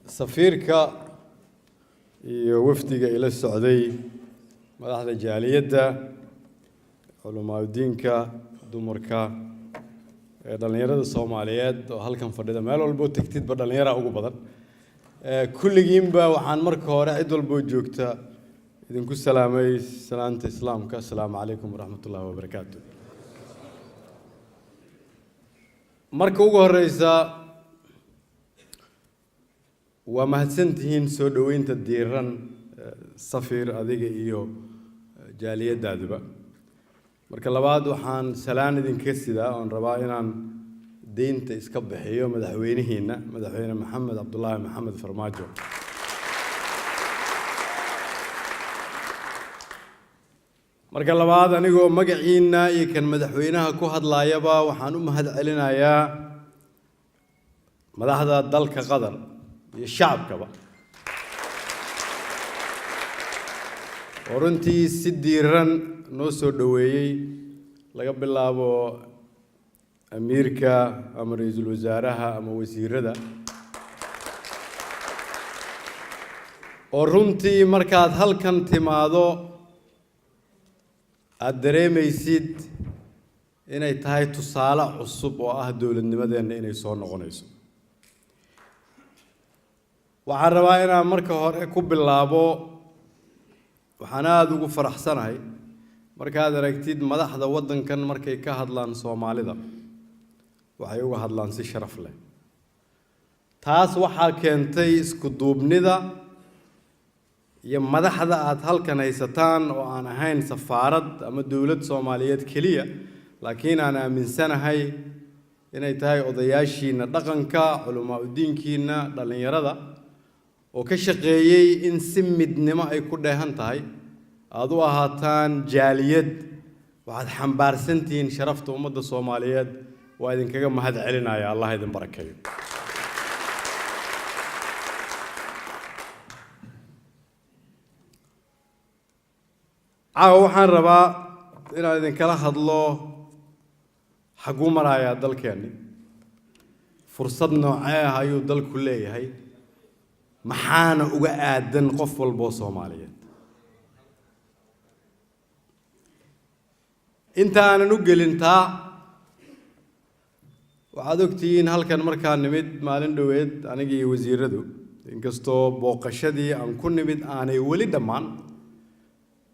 Safiirka iyo wafdiga ila socday, madaxda jaaliyadda, culamaa'udiinka, dumarka, ee dhallinyarada Soomaaliyeed oo halkan fadhida, meel walboo tegtidba dhallinyara ugu badan, kulligiinba waxaan marka hore cid walboo joogta idinku salaamay salaanta Islaamka: asalaamu calaykum waraxmat ullahi wabarakaatu. Marka ugu horeysa, waa mahadsantihiin soo dhoweynta diiran, safiir, adiga iyo jaaliyadaaduba. Marka labaad, waxaan salaan idinka sidaa oon rabaa inaan deynta iska bixiyo madaxweynihiina, Madaxweyne Maxamed Cabdulaahi Maxamed Farmaajo. Marka labaad, anigoo magaciina iyo kan madaxweynaha ku hadlaayaba, waxaan u mahad celinayaa madaxda dalka Qatar iyo shacabkaba, oo runtii si diiran noo soo dhoweeyey, laga bilaabo amiirka ama ra-iisul wasaaraha ama wasiirada, oo runtii markaad halkan timaado aada dareemaysid inay tahay tusaale cusub oo ah dowladnimadeenna inay soo noqonayso. Waxaan rabaa inaan marka hore ku bilaabo, waxaan aada ugu faraxsanahay markaad aragtid madaxda waddankan markay ka hadlaan Soomaalida, waxay uga hadlaan si sharaf leh. Taas waxaa keentay isku duubnida iyo madaxda aada halkan haysataan, oo aan ahayn safaarad ama dowlad Soomaaliyeed keliya, laakiin aan aaminsanahay inay tahay odayaashiina dhaqanka, culamaa udiinkiina, dhallinyarada oo ka shaqeeyey in si midnimo ay ku dheehan tahay aada u ahaataan jaaliyad. Waxaad xambaarsan tihiin sharafta ummadda Soomaaliyeed. Waa idinkaga mahad celinaya. Allah idin barakeeyo. Caawa waxaan rabaa inaan idinkala hadlo xagguu marayaa dalkeenni, fursad noocee ah ayuu dalku leeyahay, maxaana uga aadan qof walboo Soomaaliyeed. Inta aanan u gelin taa, waxaad ogtihiin halkan markaa nimid maalin dhoweed aniga iyo wasiiradu, inkastoo booqashadii aan ku nimid aanay weli dhammaan,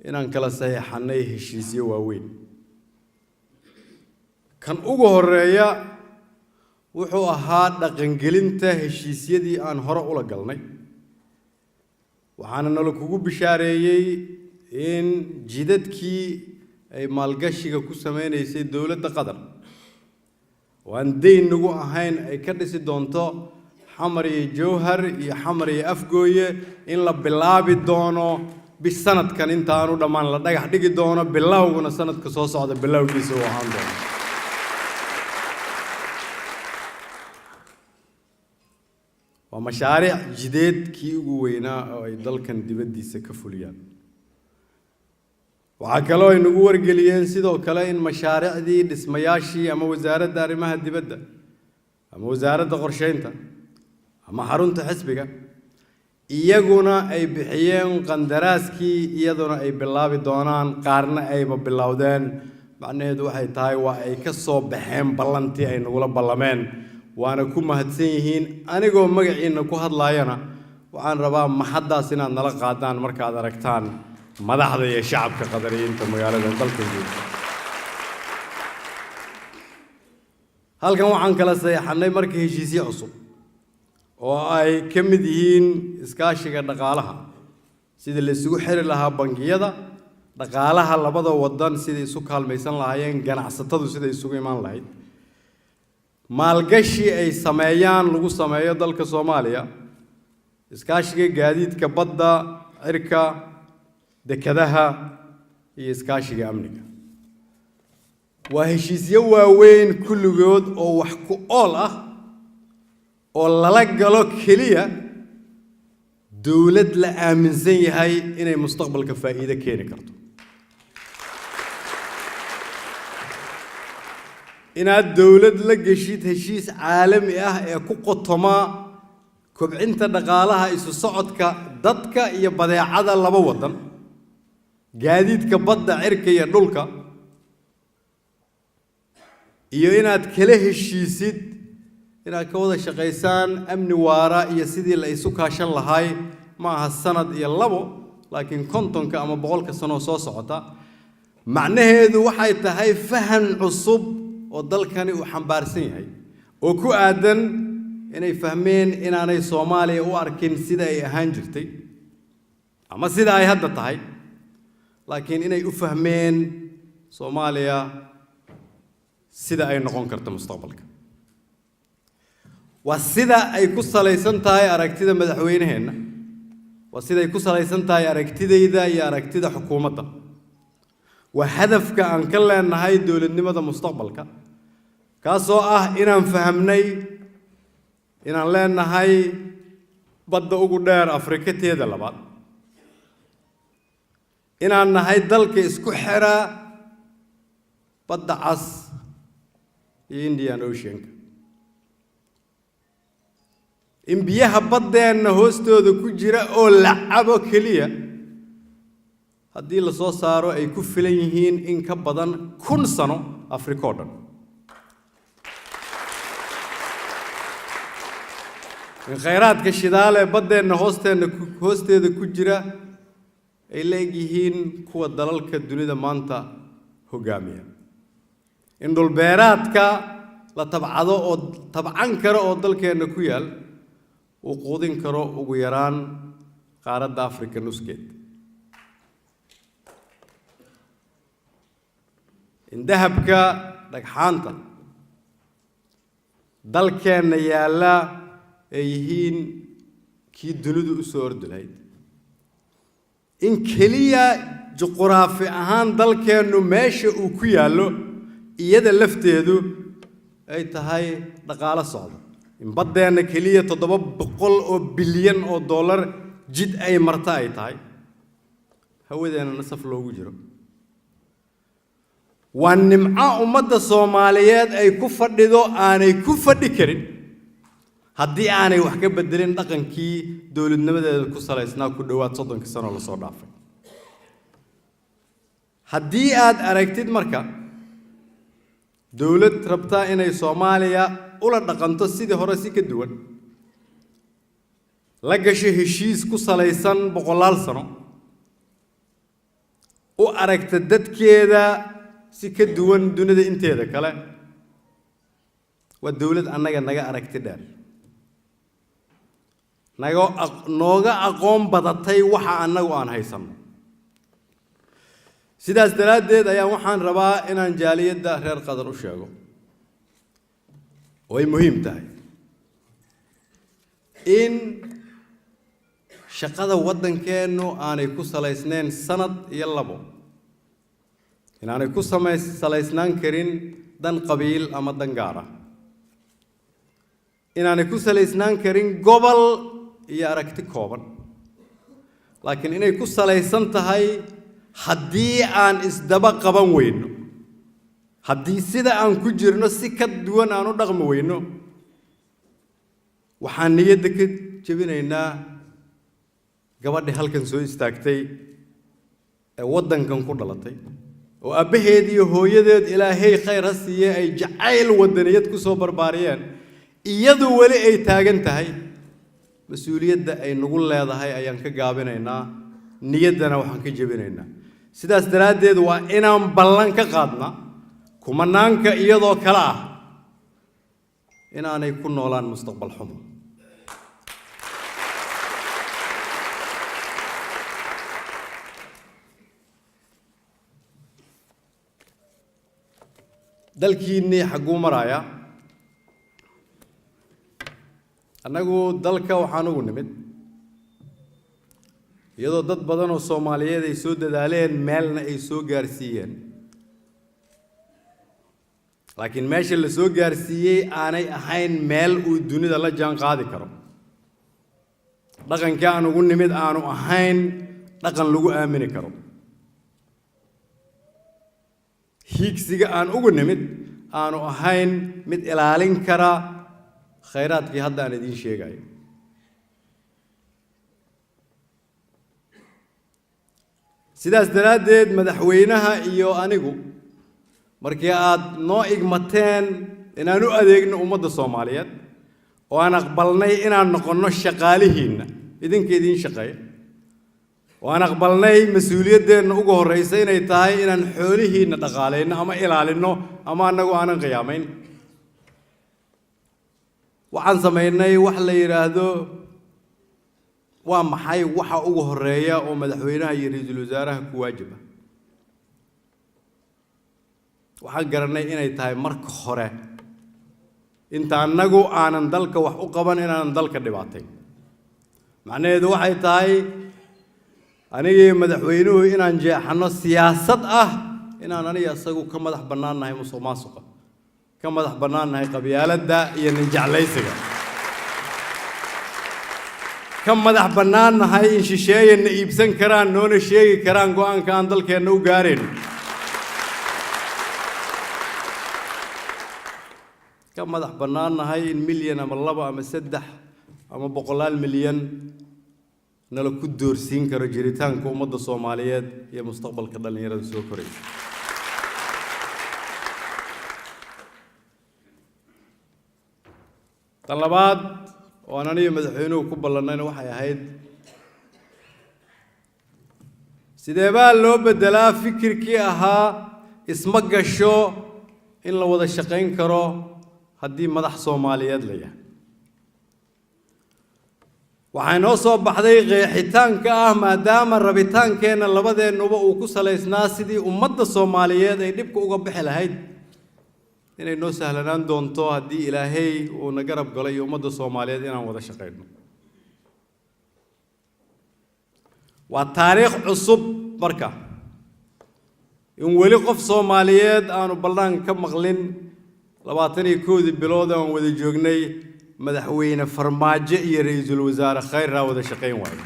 inaan kala saxiixannay heshiisyo waaweyn. Kan ugu horeeya wuxuu ahaa dhaqangelinta heshiisyadii aan hore ula galnay. Waxaana nala kugu bishaareeyey in jidadkii ay maalgashiga ku sameynaysay dowladda Qatar, oo aan deyn nagu ahayn, ay ka dhisi doonto Xamar iyo Jowhar iyo Xamar iyo Afgooye, in la bilaabi doono bis sanadkan intaanu dhammaan la dhagax dhigi doono, bilowguna sanadka soo socda bilowgiisa uu ahaan doono. Waa mashaariic jideed kii ugu weynaa oo ay dalkan dibaddiisa ka fuliyaan. Waxaa kaloo ay nagu wargeliyeen sidoo kale in mashaariicdii dhismayaashii ama wasaaradda arrimaha dibadda ama wasaaradda qorsheynta ama xarunta xisbiga iyaguna ay bixiyeen qandaraaskii, iyaduna ay bilaabi doonaan, qaarna ayba bilowdeen. Macnaheedu waxay tahay waa ay ka soo baxeen ballantii ay nagula ballameen, waana ku mahadsan yihiin. Anigoo magaciina ku hadlaayana, waxaan rabaa maxaddaas inaad nala qaadaan markaad aragtaan madaxda iyo shacabka Qadariyiinta magaalada dalka joogta. Halkan waxaan kala saxeexannay marka heshiisyo cusub oo ay ka mid yihiin iskaashiga dhaqaalaha, sidii la isugu xiri lahaa bangiyada dhaqaalaha labada wadan, siday isu kaalmaysan lahaayeen ganacsatadu, siday isugu imaan lahayd, maalgashi ay sameeyaan lagu sameeyo dalka Soomaaliya, iskaashiga gaadiidka badda, cirka, dekadaha iyo iskaashiga amniga. Waa heshiisyo waaweyn kulligood oo wax ku ool ah oo lala galo keliya dowlad la aaminsan yahay inay mustaqbalka faa'iido keeni karto. Inaad dowlad la geshid heshiis caalami ah ee ku qotoma kobcinta dhaqaalaha, isu socodka dadka iyo badeecada laba waddan, gaadiidka badda, cirka iyo dhulka, iyo inaad kala heshiisid inaad ka wada shaqaysaan amni waara iyo sidii la isu kaashan lahaay, ma aha sanad iyo labo, laakiin 50-ka ama 100-ka sanoo soo socota. Macnaheedu waxay tahay fahan cusub oo dalkani uu xambaarsan yahay oo ku aadan inay fahmeen inaanay Soomaaliya u arkin sida ay ahaan jirtay ama sida ay hadda tahay, laakiin inay u fahmeen Soomaaliya sida ay noqon karto mustaqbalka. Waa sida ay ku salaysan tahay aragtida madaxweynaheenna, waa sida ay ku salaysan tahay aragtidayda iyo aragtida xukuumadda. Waa hadafka aan ka leenahay dowladnimada mustaqbalka, kaasoo ah inaan fahamnay inaan leenahay badda ugu dheer Afrika teeda labaad, inaan nahay dalka isku xira Badda Cas iyo Indian Oceanka, in biyaha baddeenna hoostooda ku jira oo la cabo keliya haddii la soo saaro ay ku filan yihiin in ka badan 1000 sano Afrika oo dhan, in khayraadka shidaal ee baddeenna hoosteenna hoosteeda ku jira ay la eg yihiin kuwa dalalka dunida maanta hoggaamiya, in dhulbeeraadka la tabcado oo tabcan karo oo dalkeenna ku yaal uu quudin karo ugu yaraan qaaradda Afrika nuskeed, in dahabka dhagxaanta dalkeenna yaalla ay yihiin kii dunidu u soo ordi lahayd, in keliya juquraafi ahaan dalkeennu meesha uu ku yaallo iyada lafteedu ay tahay dhaqaalo socda, in baddeenna keliya 700 oo bilyan oo dollar jid ay marta ay tahay, hawadeennana saf loogu jiro. Waa nimco ummadda Soomaaliyeed ay ku fadhido aanay ku fadhi karin haddii aanay wax ka bedelin dhaqankii dowladnimadeeda ku salaysnaa ku dhowaad 30-kii sano lasoo dhaafay. Haddii aad aragtid marka dowlad rabta inay Soomaaliya ula dhaqanto sidii hore si ka duwan, la gasho heshiis ku salaysan boqolaal sano, u aragta dadkeeda si ka duwan dunida inteeda kale, waa dowlad annaga naga aragti dheer, naga nooga aqoon badatay waxa annagu aan haysanno. Sidaas daraaddeed ayaa waxaan rabaa inaan jaaliyadda reer Qatar u sheego oo ay muhiim tahay in shaqada waddankeennu aanay ku salaysnayn sanad iyo labo, inaanay ku salaysnaan karin dan qabiil ama dan gaar ah, inaanay ku salaysnaan karin gobol iyo aragti kooban, laakiin inay ku salaysan tahay haddii aan isdaba qaban weyno, haddii sida aan ku jirno si ka duwan aan u dhaqmi weyno, waxaan niyadda ka jebinaynaa gabadhii halkan soo istaagtay ee waddankan ku dhalatay oo aabbaheed iyo hooyadeed Ilaahay khayr ha siiye ay jacayl waddaniyad ku soo barbaariyeen, iyadu weli ay taagan tahay mas-uuliyadda ay nagu leedahay ayaan ka gaabinaynaa, niyaddana waxaan ka jebinaynaa. Sidaas daraaddeed waa inaan ballan ka qaadnaa kumanaanka iyadoo kale ah inaanay ku noolaan mustaqbal xumo. Dalkiinnii xagguu marayaa? Annagu dalka waxaan ugu nimid iyadoo dad badan oo Soomaaliyeed ay soo dadaaleen, meelna ay soo gaarsiiyeen, laakiin meesha la soo gaarsiiyey aanay ahayn meel uu dunida la jaan qaadi karo. Dhaqankii aan ugu nimid aanu ahayn dhaqan lagu aamini karo. Hiigsiga aan ugu nimid aanu ahayn mid ilaalin kara khayraadkii hadda aan idiin sheegayo. Sidaas daraaddeed, madaxweynaha iyo anigu, markii aad noo igmateen inaan u adeegno ummadda Soomaaliyeed oo aan aqbalnay inaan noqonno shaqaalihiinna, idinka idiin shaqeeya, oo aan aqbalnay mas-uuliyaddeenna ugu horraysa inay tahay inaan xoolihiinna dhaqaalayno ama ilaalinno ama annagu aanan qiyaamayn, waxaan samaynay wax la yidhaahdo: waa maxay waxa ugu horreeya oo madaxweynaha iyo ra-iisul wasaaraha ku waajib ah? Waxaan garanay inay tahay marka hore, inta annagu aanan dalka wax u qaban, inaanan dalka dhibaatayn. Macnaheedu waxay tahay anigii madaxweynuhu inaan jeexanno siyaasad ah inaan aniga isagu ka madax bannaannahay musuq maasuqa, ka madax bannaannahay qabyaaladda iyo ninjeclaysiga, ka madax bannaannahay in shisheeyana iibsan karaan, noona sheegi karaan go'aanka aan dalkeenna u gaarayno, ka madax bannaannahay in milyan ama laba ama saddex ama boqolaal milyan nala ku doorsiin karo jiritaanka ummadda Soomaaliyeed iyo mustaqbalka dhallinyarada soo koraysa. Tan labaad oo aan aniga madaxweynuhu ku ballannayna waxay ahayd: sidee baa loo beddelaa fikirkii ahaa isma gasho in la wada shaqayn karo haddii madax Soomaaliyeed la yahay? Waxaa inoo soo baxday qeexitaanka ah, maadaama rabitaankeenna labadeennuba uu ku salaysnaa sidii ummadda Soomaaliyeed ay dhibka uga bixi lahayd, inay noo sahlanaan doonto haddii Ilaahay uuna garab galo iyo ummadda Soomaaliyeed inaan wada shaqayno. Waa taariikh cusub marka in weli qof Soomaaliyeed aanu ballaan ka maqlin 21-dii bilood aan wada joognay, Madaxweyne Farmaajo iyo Ra-iisul Wasaare Khayrraa wada shaqayn waayo.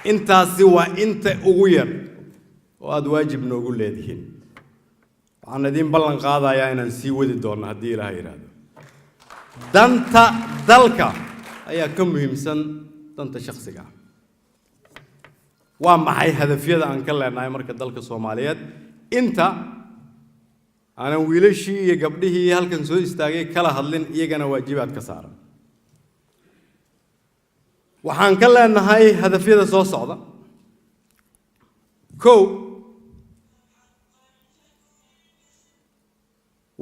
Intaasi waa inta ugu yar oo aada waajib noogu leedihiin. Waxaan idiin ballan qaadayaa inaan sii wadi doonno haddii Ilaah yidhaahdo. Danta dalka ayaa ka muhiimsan danta shakhsiga ah. Waa maxay hadafyada aan ka leenahay marka dalka Soomaaliyeed? Inta aanan wiilashii iyo gabdhihii halkan soo istaagay kala hadlin, iyagana waajibaad ka saaran, waxaan ka leenahay hadafyada soo socda. Kow,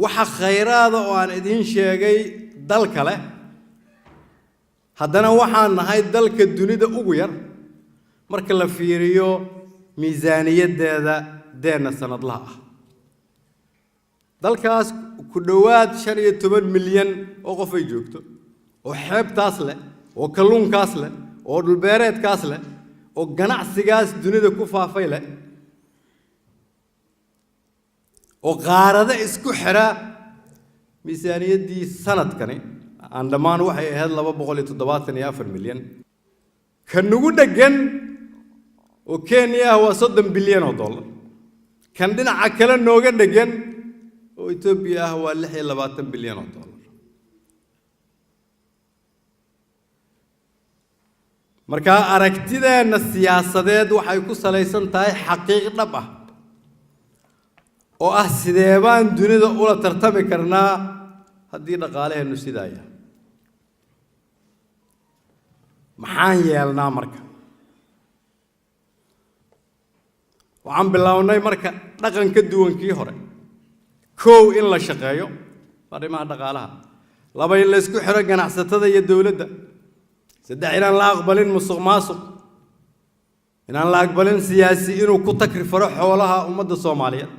waxa khayraada oo aan idiin sheegay dal kale, haddana waxaan nahay dalka dunida ugu yar marka la fiiriyo miisaaniyaddeeda deenna sanadlaha ah. Dalkaas ku dhowaad 15 milyan oo qof ay joogto, oo xeebtaas leh, oo kalluunkaas leh, oo dhulbeereedkaas leh, oo ganacsigaas dunida ku faafay leh, oo qaarado isku xidha, miisaaniyaddii sanadkani aan dhammaan waxay ahayd 274 milyan. Ka nugu dheggan oo Kenya ah waa 30 bilyan oo dollar. Kan dhinaca kale nooga dheggan oo Etoobiya ah waa 26 bilyan oo dollar. Marka aragtideenna siyaasadeed waxay ku salaysan tahay xaqiiq dhab ah oo ah: sidee baan dunida ula tartami karnaa haddii dhaqaalaheennu sidaa yahay? Maxaan yeelnaa? Marka waxaan bilownay marka dhaqan ka duwan kii hore. Kow, in la shaqeeyo arrimaha dhaqaalaha. Laba, in la isku xiro ganacsatada iyo dowladda. Saddex, inaan la aqbalin musuq maasuq, inaan la aqbalin siyaasi inuu ku takrifaro xoolaha ummadda Soomaaliyeed,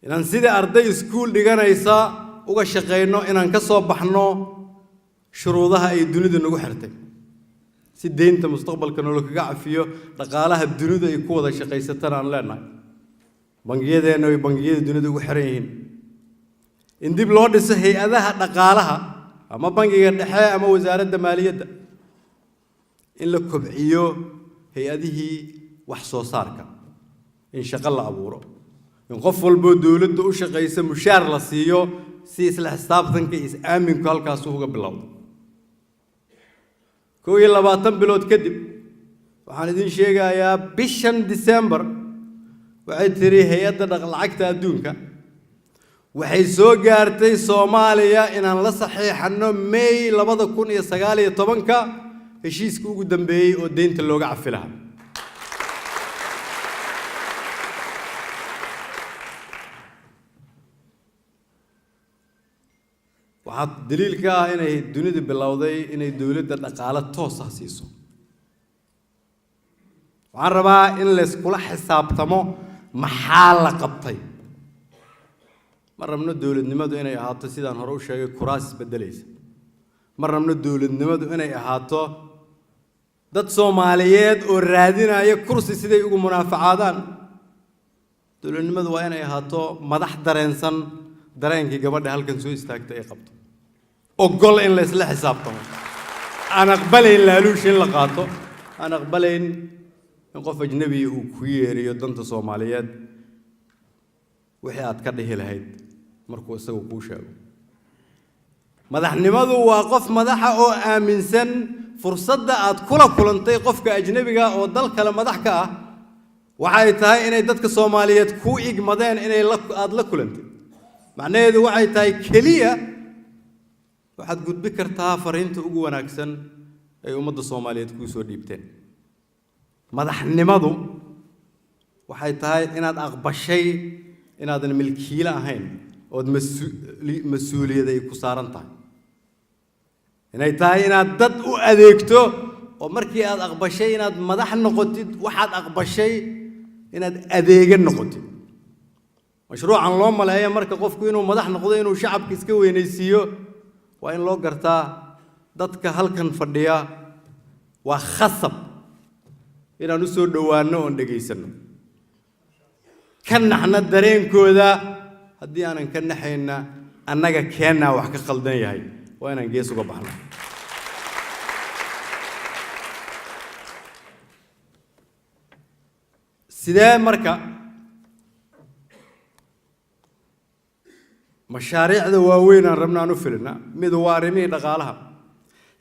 inaan sidii arday iskuul dhiganaysa uga shaqayno inaan ka soo baxno shuruudaha ay dunidu nagu xirtay, si deynta mustaqbalka nolol kaga cafiyo, dhaqaalaha dunidu ay ku wada shaqaysatana aan leenahay, bangiyadeenna ay bangiyada dunida ugu xiran yihiin, in dib loo dhiso hay-adaha dhaqaalaha ama bangiga dhexe ama wasaaradda maaliyadda, in la kobciyo hay-adihii wax soo saarka, in shaqo la abuuro, in qof walboo dowladda u shaqaysa mushaar la siiyo, si isla xisaabtanka iyo is-aaminku halkaas uga bilowdo. 21 bilood kadib, waxaan idiin sheegayaa, bishan December waxay tiri hay-adda lacagta adduunka waxay soo gaartay Soomaaliya inaan la saxiixanno May 2019-ka heshiiska ugu dambeeyey oo deynta looga cafi lahaa. Waxaa daliil ka ah inay dunidu bilowday inay dowladda dhaqaale toos ah siiso. Waxaan rabaa in layskula xisaabtamo maxaa la qabtay. Ma rabno dowladnimadu inay ahaato, sidaan hore u sheegay, kuraas isbeddelaysa. Ma rabno dowladnimadu inay ahaato dad Soomaaliyeed oo raadinaya kursi siday ugu munaafacaadaan. Dowladnimadu waa inay ahaato madax dareensan dareenkii gabadha halkan soo istaagtay ay qabto, ogol in la isla xisaabtamo, aan aqbalayn laaluush in la qaato, aan aqbalayn in qof ajnabiya uu ku yeeriyo danta Soomaaliyeed wixii aad ka dhihi lahayd markuu isagu kuu sheego. Madaxnimadu waa qof madaxa oo aaminsan fursadda aad kula kulantay qofka ajnabiga oo dal kale madax ka ah waxay tahay inay dadka Soomaaliyeed kuu igmadeen inay aada la kulantay. Macnaheedu waxay tahay keliya waxaad gudbi kartaa fariinta ugu wanaagsan ay ummadda Soomaaliyeed kuu soo dhiibteen. Madaxnimadu waxay tahay inaad aqbashay inaadan milkiile ahayn ood mas-uuliyad ay ku saaran tahay, inay tahay inaad dad u adeegto, oo markii aad aqbashay inaad madax noqotid, waxaad aqbashay inaad adeega noqotid. Mashruucan loo maleeyo marka qofku inuu madax noqdo inuu shacabka iska weynaysiiyo, waa in loo gartaa dadka halkan fadhiya waa khasab inaan u soo dhowaanno oon dhegaysanno, ka naxna dareenkooda. Haddii aanan ka naxayna, annaga keennaa wax ka khaldan yahay, waa inaan gees uga baxno. Sidee marka mashaariicda waaweyn aan rabno aan u filina? Midu waa arrimihii dhaqaalaha.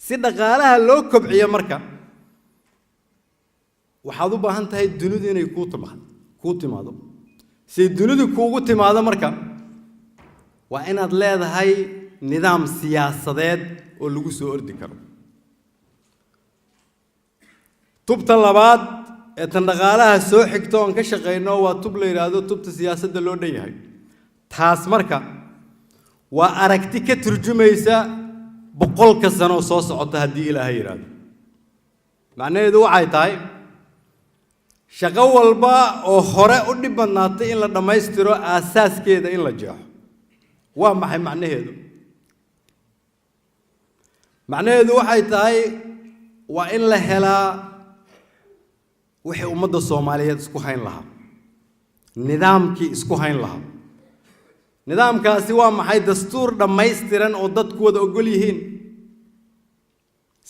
Si dhaqaalaha loo kobciyo marka, waxaad u baahan tahay dunidu inay kuu timaado, kuu timaado. Si dunidu kuugu timaado marka, waa inaad leedahay nidaam siyaasadeed oo lagu soo ordi karo. Tubta labaad ee tan dhaqaalaha soo xigto oon ka shaqayno waa tub la yidhaahdo tubta siyaasadda loo dhan yahay. Taas marka waa aragti ka turjumaysa 100-ka sano soo socota, haddii Ilaahay yidhaahdo. Macnaheedu waxay tahay shaqo walba oo hore u dhib badnaatay in la dhammaystiro, aasaaskeeda in la jeexo. Waa maxay macnaheedu? Macnaheedu waxay tahay waa in la helaa wixii ummadda Soomaaliyeed isku hayn lahaa, nidaamkii isku hayn lahaa. Nidaamkaasi waa maxay? Dastuur dhammaystiran oo dadku wada ogol yihiin,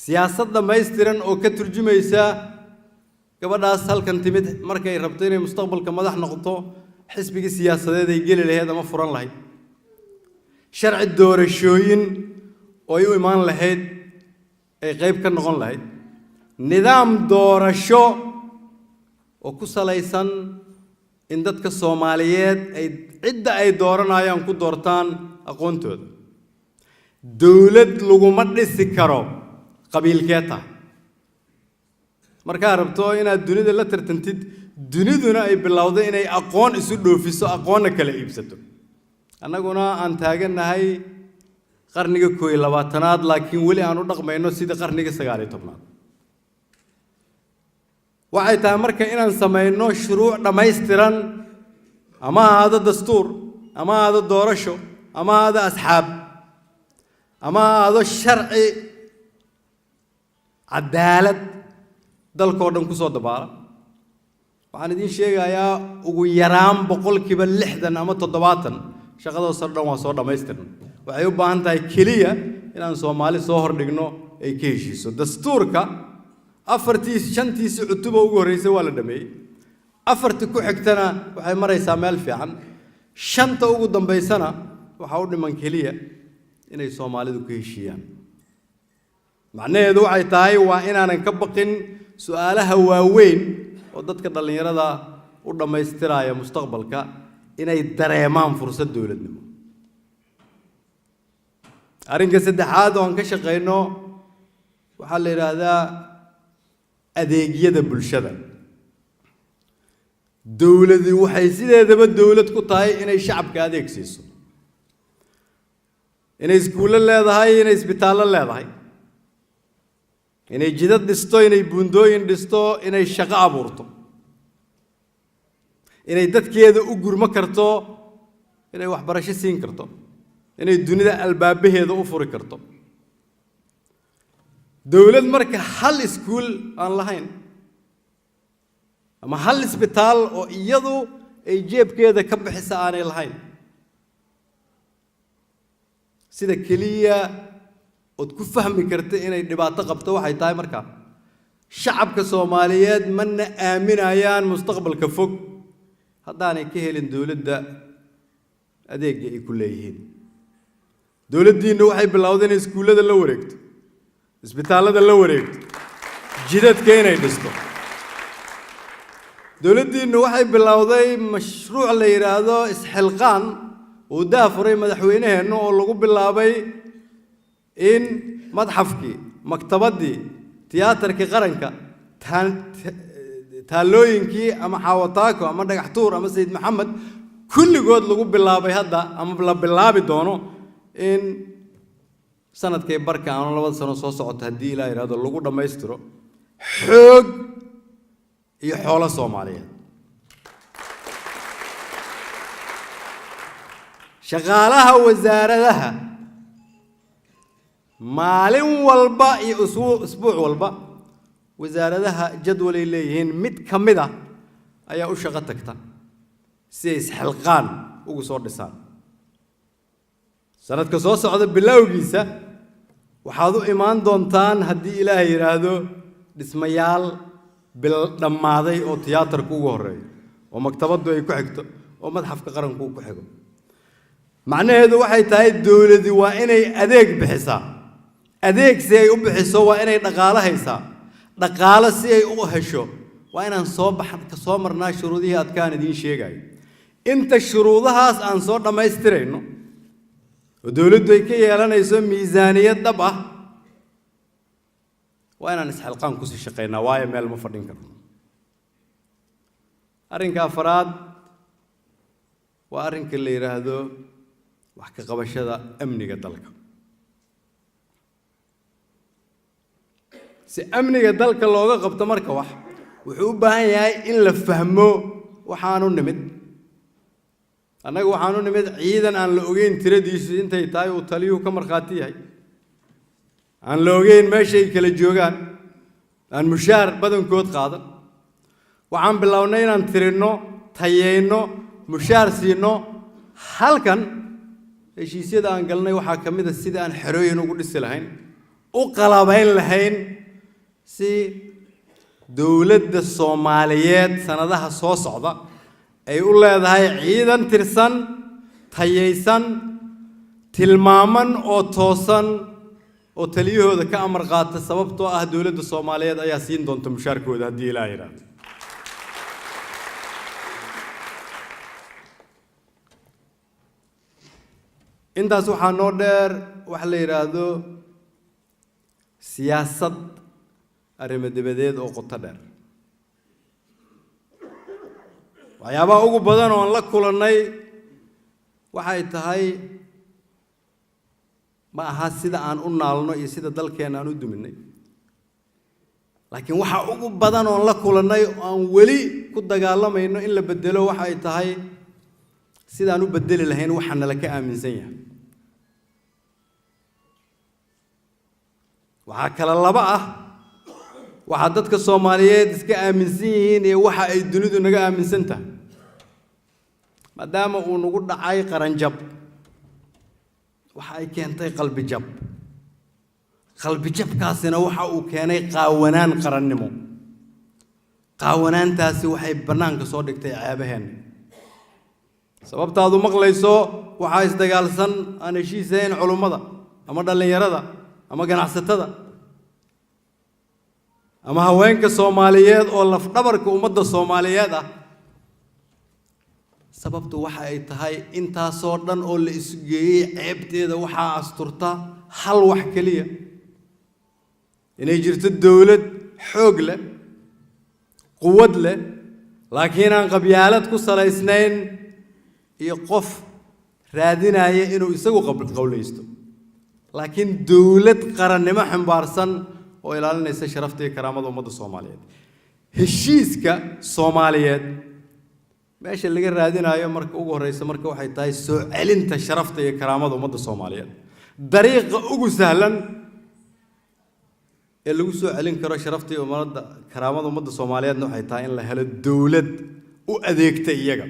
siyaasad dhammaystiran oo ka turjumaysa gabadhaas halkan timid markay rabto inay mustaqbalka madax noqoto xisbigii siyaasadeed ay geli lahayd ama furan lahayd, sharci doorashooyin oo ay u imaan lahayd, ay qayb ka noqon lahayd, nidaam doorasho oo ku salaysan in dadka Soomaaliyeed ay cidda ay dooranayaan ku doortaan aqoontooda. Dowlad laguma dhisi karo qabiilkee tahay. Markaa rabto inaad dunida la tartantid, duniduna ay bilowday inay aqoon isu dhoofiso, aqoonna kala iibsato, annaguna aan taagannahay qarniga 21-aad, laakiin weli aan u dhaqmayno sidii qarniga 19-aad. Waxay tahay marka inaan samayno shuruuc dhammaystiran, ama ahaado dastuur, ama ahaado doorasho, ama ahaado asxaab, ama ahaado sharci cadaalad dalkoo dhan ku soo dabaala. Waxaan idiin sheegayaa, ugu yaraan 60% ama 70 shaqadoosoo dhan waa soo dhammaystirna. Waxay u baahan tahay keliya inaan Soomaali soo hordhigno, ay ka heshiiso dastuurka. Afartii shantiisi cutuba ugu horreysay waa la dhameeyey, afartii ku xigtana waxay maraysaa meel fiican, shanta ugu dambaysana waxaa u dhiman keliya inay Soomaalidu ku heshiiyaan. Macnaheedu waxay tahay waa inaanan ka baqin su'aalaha waaweyn oo dadka dhallinyarada u dhammaystiraya mustaqbalka inay dareemaan fursad dowladnimo. Arrinka saddexaad oo aan ka shaqayno waxaa la yidhaahdaa adeegyada bulshada. Dowladi waxay sideedaba dowlad ku tahay inay shacabka adeeg siiso, inay iskuullo leedahay, inay isbitaallo leedahay, inay jidad dhisto, inay buundooyin dhisto, inay shaqo abuurto, inay dadkeeda u gurmo karto, inay waxbarasho siin karto, inay dunida albaabaheeda u furi karto. Dowlad marka hal iskuul aan lahayn ama hal isbitaal oo iyadu ay jeebkeeda ka bixisa aanay lahayn, sida keliya ood ku fahmi karta inay dhibaato qabto waxay tahay markaa shacabka Soomaaliyeed mana aaminayaan mustaqbalka fog haddaanay ka helin dowladda adeegga ay ku leeyihiin. Dowladdiinnu waxay bilowday inay iskuullada la wareegto, isbitaallada la wareegto, jidadka inay dhisto. Dowladdiinnu waxay bilowday mashruuc la yidhaahdo Isxilqaan, uu daafuray madaxweyneheennu, oo lagu bilaabay in madxafkii, maktabaddii, tiyaatarkii qaranka, taallooyinkii ama Xaawataako ama Dhagax Tuur ama Sayid Maxamed, kulligood lagu bilaabay hadda ama la bilaabi doono in sanadkay barka ama 2da sano soo socota, haddii Ilaa yidhahdo, lagu dhammaystiro xoog iyo xoolo Soomaaliyeed. Shaqaalaha wasaaradaha maalin walba iyo isbuuc walba wasaaradaha jadwalay leeyihiin, mid ka mid ah ayaa u shaqo tagta si ay isxilqaan ugu soo dhisaan. Sanadka soo socda bilowgiisa waxaad u imaan doontaan, haddii Ilaahay yidhaahdo, dhismayaal bil dhammaaday oo tiyaatarku ugu horreeyo, oo maktabaddu ay ku xigto, oo madxafka qaranku ku xigo. Macnaheedu waxay tahay dowladi waa inay adeeg bixisaa. Adeeg si ay u bixiso waa inay dhaqaalo haysaa. Dhaqaalo si ay u hesho waa inaan soo bax soo marnaa shuruudihii adkaan idiin sheegayo. Inta shuruudahaas aan soo dhammaystirayno oo dowladdu ay ka yeelanayso miisaaniyad dhab ah, waa inaan isxilqaan kusii shaqaynaa, waayo meel ma fadhin karno. Arrinka afaraad waa arrinka la yidhaahdo wax ka qabashada amniga dalka. Si amniga dalka looga qabto marka wax wuxuu u baahan yahay in la fahmo waxaanu nimid. Annaga waxaanu nimid ciidan aan la ogeyn tiradiisu intay tahay, uu taliyuhu ka markhaati yahay, aan la ogeyn meeshay kala joogaan, aan mushaar badankood qaadan. Waxaan bilownay inaan tirinno, tayeyno, mushaar siino. Halkan heshiisyada aan galnay waxaa ka mid a sida aan xerooyin ugu dhisi lahayn, u qalabayn lahayn, si dowladda Soomaaliyeed sanadaha soo socda ay u leedahay ciidan tirsan, tayaysan, tilmaaman oo toosan oo taliyahooda ka amar qaata, sababtoo ah dowladda Soomaaliyeed ayaa siin doonta mushaarkooda, haddii Ilaah yidhaahdo. Intaas waxaa noo dheer waxa la yidhaahdo siyaasad arrimo dibadeed oo qoto dheer. Waxyaabaha ugu badan oo aan la kulannay waxay tahay ma aha sida aan u naalno iyo sida dalkeenna aan u duminay, laakiin waxa ugu badan oon la kulannay oo aan weli ku dagaalamayno in la bedelo waxay tahay sidaan u bedeli lahayn waxa nala ka aaminsan yahay. Waxaa kale laba ah waxaa dadka Soomaaliyeed iska aaminsan yihiin iyo waxa ay dunidu naga aaminsan tahay. Maadaama uu nagu dhacay qaranjab, waxa ay keentay qalbi jab. Qalbijabkaasina waxa uu keenay qaawanaan qarannimo. Qaawanaantaasi waxay bannaanka soo dhigtay ceebaheenna. Sababtaadu maqlayso, waxaa isdagaalsan, aan heshiisayn, culummada ama dhallinyarada ama ganacsatada ama haweenka Soomaaliyeed oo lafdhabarka ummadda Soomaaliyeed ah. Sababtu waxa ay tahay, intaasoo dhan oo la isu geeyey ceebteeda waxaa asturta hal wax keliya: inay jirto dowlad xoog leh, quwad leh, laakiin aan qabyaalad ku salaysnayn, iyo qof raadinaya inuu isagu qowlaysto, laakiin dowlad qarannimo xambaarsan oo ilaalinaysa sharafta iyo karaamada ummadda Soomaaliyeed. Heshiiska Soomaaliyeed meesha laga raadinayo marka ugu horreysa marka waxay tahay soo celinta sharafta iyo karaamada ummadda Soomaaliyeed. Dariiqa ugu sahlan ee lagu soo celin karo sharafta iyo ummadda, karaamada ummadda Soomaaliyeedna waxay tahay in la helo dowlad u adeegta iyaga.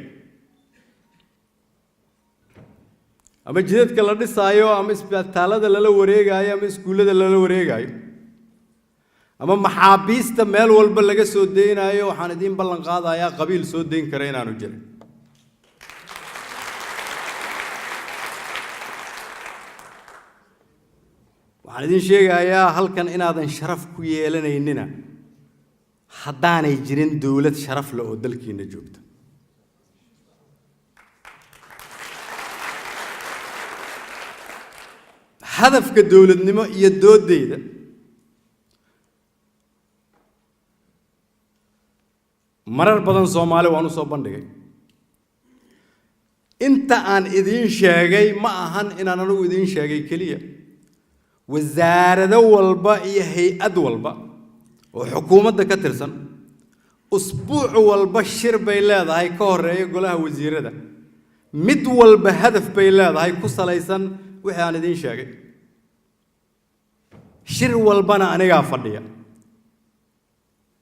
Ama jidadka la dhisaayo, ama isbitaalada lala wareegaayo, ama iskuullada lala wareegaayo, ama maxaabiista meel walba laga soo daynaayo, waxaan idiin ballan qaadayaa qabiil soo dayn kara inaanu jirin. Waxaan idiin sheegayaa halkan inaadan sharaf ku yeelanaynina haddaanay jirin dowlad sharaf leh oo dalkiina joogta. Hadafka dowladnimo iyo doodeyda marar badan Soomaali waan u soo bandhigay. Inta aan idiin sheegay ma ahan inaan anigu idiin sheegay keliya. Wasaarado walba iyo hay-ad walba oo xukuumadda ka tirsan usbuuc walba shir bay leedahay ka horeeya golaha wasiirada. Mid walba hadaf bay leedahay ku salaysan wixii aan idiin sheegay. Shir walbana anigaa fadhiya.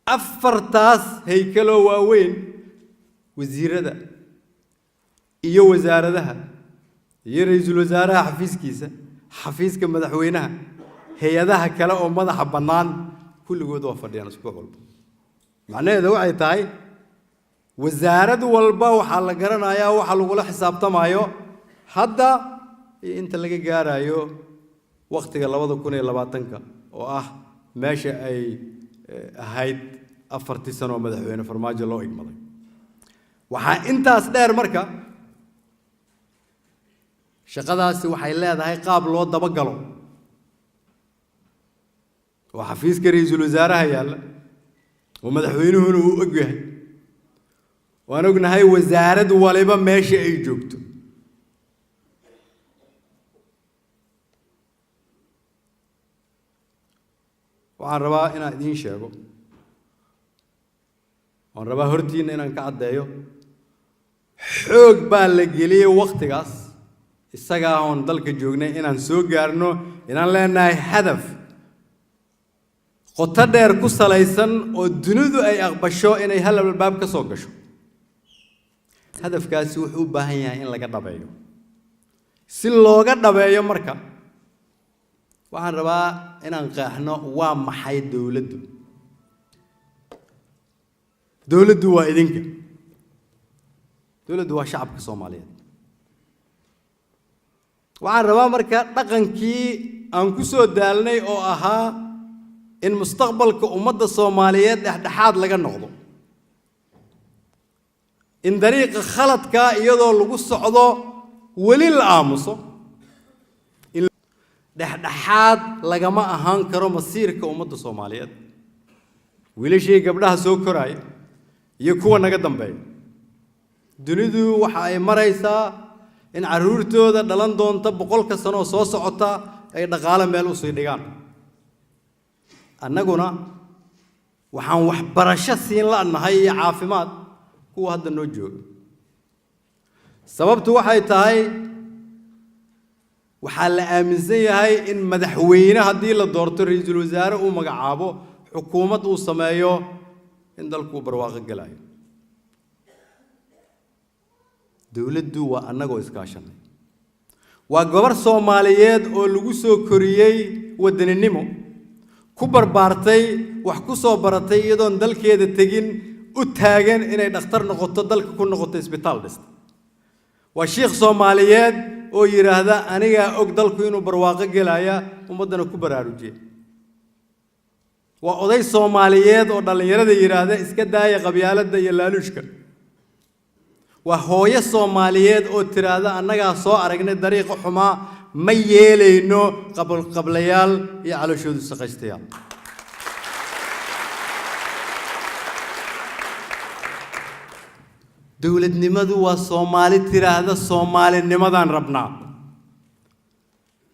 Afartaas haykaloo waaweyn, wasiirada iyo wasaaradaha iyo ra-iisul wasaaraha xafiiskiisa, xafiiska madaxweynaha, hay-adaha kale oo madaxa bannaan, kulligood waa fadhiyaan usbuuc walba. Macnaheeda waxay tahay wasaarad walba waxaa la garanayaa waxa lagula xisaabtamayo hadda iyo inta laga gaarayo wakhtiga 2020-ka, oo ah meesha ay ahayd 4-tii sano oo madaxweyne Farmaajo loo igmaday. Waxaa intaas dheer, marka shaqadaasi waxay leedahay qaab loo dabagalo oo xafiiska ra-iisul wasaaraha yaalla oo madaxweynuhuna uu og yahay. Waan ognahay wasaarad waliba meesha ay joogto. Waxaan rabaa inaan idiin sheego, waan rabaa hortiinna inaan ka caddeeyo, xoog baa la geliyey wakhtigaas isagaa oon dalka joognay inaan soo gaarno inaan leenahay hadaf qoto dheer ku salaysan oo dunidu ay aqbasho inay hal albaab ka soo gasho. Hadafkaasi wuxuu u baahan yahay in laga dhabeeyo. Si looga dhabeeyo marka, waxaan rabaa inaan qeexno waa maxay dowladdu. Dowladdu waa idinka. Dowladdu waa shacabka Soomaaliyeed. Waxaan rabaa marka dhaqankii aan ku soo daalnay oo ahaa in mustaqbalka ummadda Soomaaliyeed dhexdhexaad laga noqdo, in dariiqa khaladkaa iyadoo lagu socdo weli la aamuso, in dhexdhexaad lagama ahaan karo masiirka ummadda Soomaaliyeed, wiilashii gabdhaha soo koraaya iyo kuwa naga dambeeya. Dunidu waxa ay maraysaa in carruurtooda dhalan doonta 100-ka sanoo soo socota ay dhaqaale meel usii dhigaan. Annaguna waxaan waxbarasho siin la'nahay iyo caafimaad kuwa hadda noo jooga. Sababtu waxay tahay waxaa la aaminsan yahay in madaxweyne haddii la doorto, ra-iisul wasaare uu magacaabo, xukuumad uu sameeyo, in dalku uu barwaaqo gelayo. Dowladdu waa annagoo iskaashanay. Waa gabar Soomaaliyeed oo lagu soo koriyey wadaninimo, ku barbaartay, wax ku soo baratay iyadoon dalkeeda tegin, u taagan inay dhakhtar noqoto, dalka ku noqoto, isbitaal dhista. Waa shiikh Soomaaliyeed oo yidhaahda anigaa og dalku inuu barwaaqo gelaya, ummaddana ku baraarujiya. Waa oday Soomaaliyeed oo dhallinyarada yidhaahda iska daaya qabyaaladda iyo laaluushka. Waa hooyo Soomaaliyeed oo tiraahda annagaa soo aragnay dariiqa xumaa, ma yeelayno qabqablayaal iyo calooshoodu shaqaystayaal. Dowladnimadu waa Soomaali tiraahda Soomaalinimadaan rabnaa.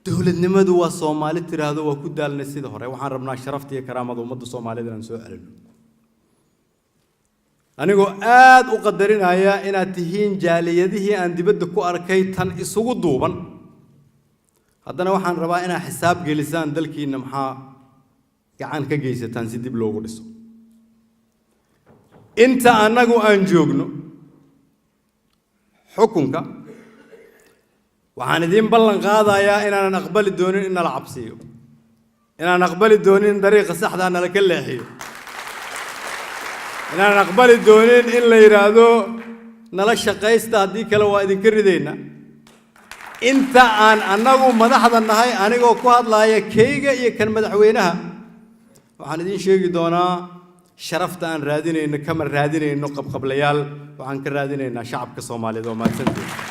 Dowladnimadu waa Soomaali tiraahdo waa ku daalnay sida hore, waxaan rabnaa sharafta iyo karaamada ummadda Soomaaliyed inaan soo celino. Anigoo aad u qadarinaya inaad tihiin jaaliyadihii aan dibadda ku arkay tan isugu duuban, haddana waxaan rabaa inaad xisaab gelisaan dalkiinna, maxaa gacan ka geysataan si dib loogu dhiso. Inta annagu aan joogno xukunka, waxaan idiin ballan qaadayaa inaanan aqbali doonin in nala cabsiiyo, inaanan aqbali doonin in dariiqa saxdaa nala ka leexiyo, inaanan aqbali doonin in la yidhaahdo nala shaqaysta, haddii kale waa idinka ridaynaa. Inta aan annagu madaxda nahay, anigoo ku hadlaaya kayga iyo kan madaxweynaha, waxaan idiin sheegi doonaa sharafta aan raadinayno kama raadinayno qabqablayaal, waxaan ka raadinaynaa shacabka Soomaaliyeed. Oo mahadsantiin.